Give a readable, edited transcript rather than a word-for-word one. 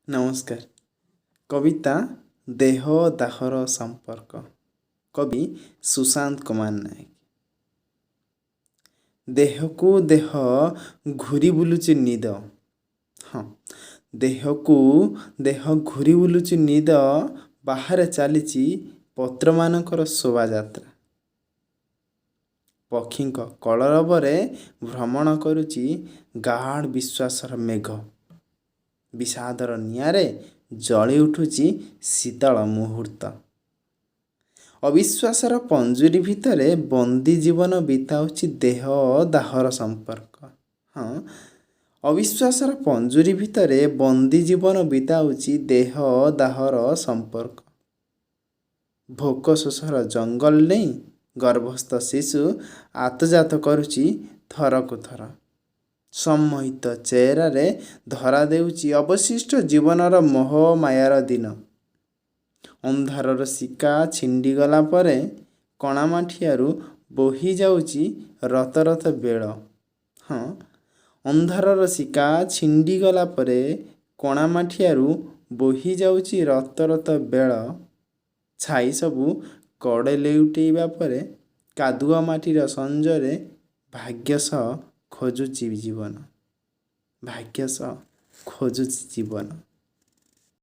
ନମସ୍କାର। କବିତା ଦେହ ଦାହର ସମ୍ପର୍କ, କବି ସୁଶାନ୍ତ କୁମାର ନାୟକ। ଦେହକୁ ଦେହ ଘୁରି ବୁଲୁଛି ନିଦ। ହଁ, ଦେହକୁ ଦେହ ଘୁରି ବୁଲୁଛି ନିଦ। ବାହାରେ ଚାଲିଛି ପତ୍ରମାନଙ୍କର ଶୋଭାଯାତ୍ରା। ପକ୍ଷୀଙ୍କ କଳରବରେ ଭ୍ରମଣ କରୁଛି ଗାଢ଼ ବିଶ୍ୱାସର ମେଘ। ବିଷାଦର ନିଆଁରେ ଜଳି ଉଠୁଛି ଶୀତଳ ମୁହୂର୍ତ୍ତ। ଅବିଶ୍ୱାସର ପଞ୍ଜୁରୀ ଭିତରେ ବନ୍ଦୀ ଜୀବନ ବିତାଉଛି ଦେହ ଦାହର ସମ୍ପର୍କ। ହଁ, ଅବିଶ୍ୱାସର ପଞ୍ଜୁରୀ ଭିତରେ ବନ୍ଦୀ ଜୀବନ ବିତାଉଛି ଦେହ ଦାହର ସମ୍ପର୍କ। ଭୋକ ଶୋଷର ଜଙ୍ଗଲ ଡେଇଁ ଗର୍ଭସ୍ଥ ଶିଶୁ ଆତଯାତ କରୁଛି ଥରକୁ ଥର। ସମ୍ମୋହିତ ଚେହେରାରେ ଧରା ଦେଉଛି ଅବଶିଷ୍ଟ ଜୀବନର ମୋହ ମାୟାର ଦିନ। ଅନ୍ଧାରର ଶିକା ଛିଣ୍ଡିଗଲା ପରେ କଣାମାଠିଆରୁ ବୋହି ଯାଉଛି ରତରତ ବେଳ। ହଁ, ଅନ୍ଧାରର ଶିକା ଛିଣ୍ଡିଗଲା ପରେ କଣାମାଠିଆରୁ ବୋହି ଯାଉଛି ରତରତ ବେଳ। ଛାଇ ସବୁ କଡ଼ ଲେଉଟେଇବା ପରେ କାଦୁଅ ମାଟିର ସଞ୍ଜରେ ଭାଗ୍ୟ ସହ ଖୋଜୁଛି ଜୀବନ, ଭାଗ୍ୟ ସହ ଖୋଜୁଛି ଜୀବନ।